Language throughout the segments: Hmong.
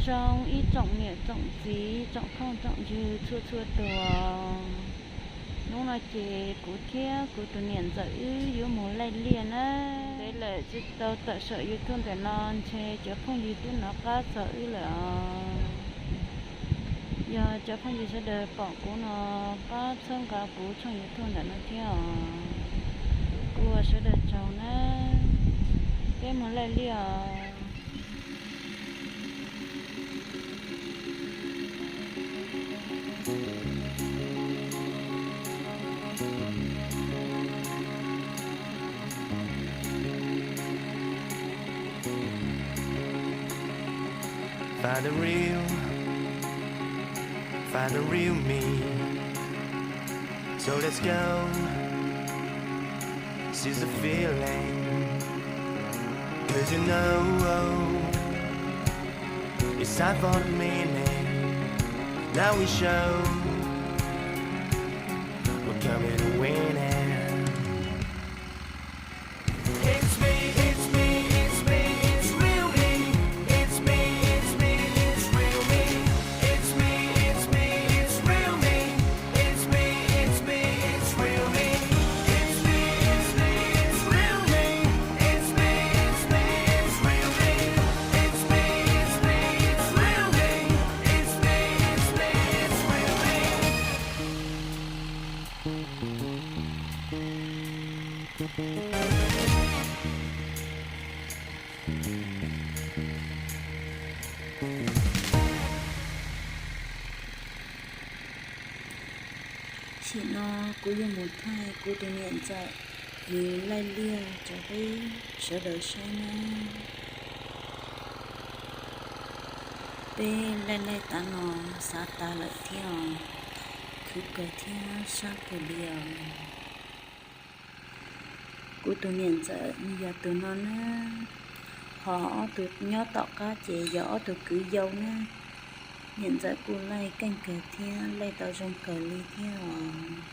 Zoo ib tsoom niam tsoom txiv, tsoom phooj tsoom ywg txhua txhua tus, hnub no ces kuv thiab kuv tus niam ntxawm wb yuav mus laij liaj na. Ntev lawm tsis tau tawm saum YouTube ntawm no, ntshe cov phooj ywg twb hnov qab txog wb lawm os. Yog cov phooj ywg sawv daws pom kuv no, pab txhawb nqa kuv tshooj YouTube ntawm no thiab os. Ua sawv daws tsaug na. Peb mus laij liaj os. Find the real, find the real me. So let's go, seize the feeling. 'Cause you know it's time for the meaning. Now we show we're coming to win it. It's me, it's me, it's me, it's real me. It's me, it's me, it's me, it's real me. It's me, it's me, it's real me. It's me, it's me, it's real me. It's me, it's me, it's real me. It's me, it's me, it's real me. It's me, it's me, it's real me. Sim no kuv yuav mus thaij kuv tus niam ntxawm nws laij liaj rau peb sawv daws saib na. Peb laij laij tav no xav tas lawm thiab os, khwv kawg thiab sab kawg li os. Kuv tus niam ntxawm nws yog tus no na, ho ob tug nyob tom qab ces yog ob tug kwv yau na. Niam ntxawm kuj laij keej kawg thiab laij tau zoo kawg li thiab os.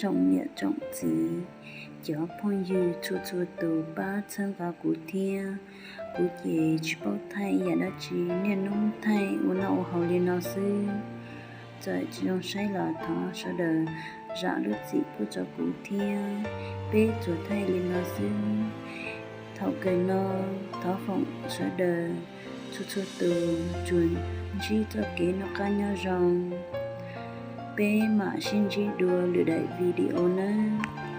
Tsoom niam tsoom txiv, cov phooj ywg txhua txhua tus pab txhawb nqa kuv thiab. Kuv ces tsis paub thaij yam dab tsi, niaj hnub thaij ua noj ua haus li no xwb. Txawm tsis zoo saib los thov sawv daws zam lub txim pub rau kuv thiab. Peb tsuas thaij li no xwb. Thaum kawg no, thov foom sawv daws txhua txhua tus tsuas ntsib txoj kev noj qab nyob zoo. Peb mam sib ntsib dua lwm daim video nawb.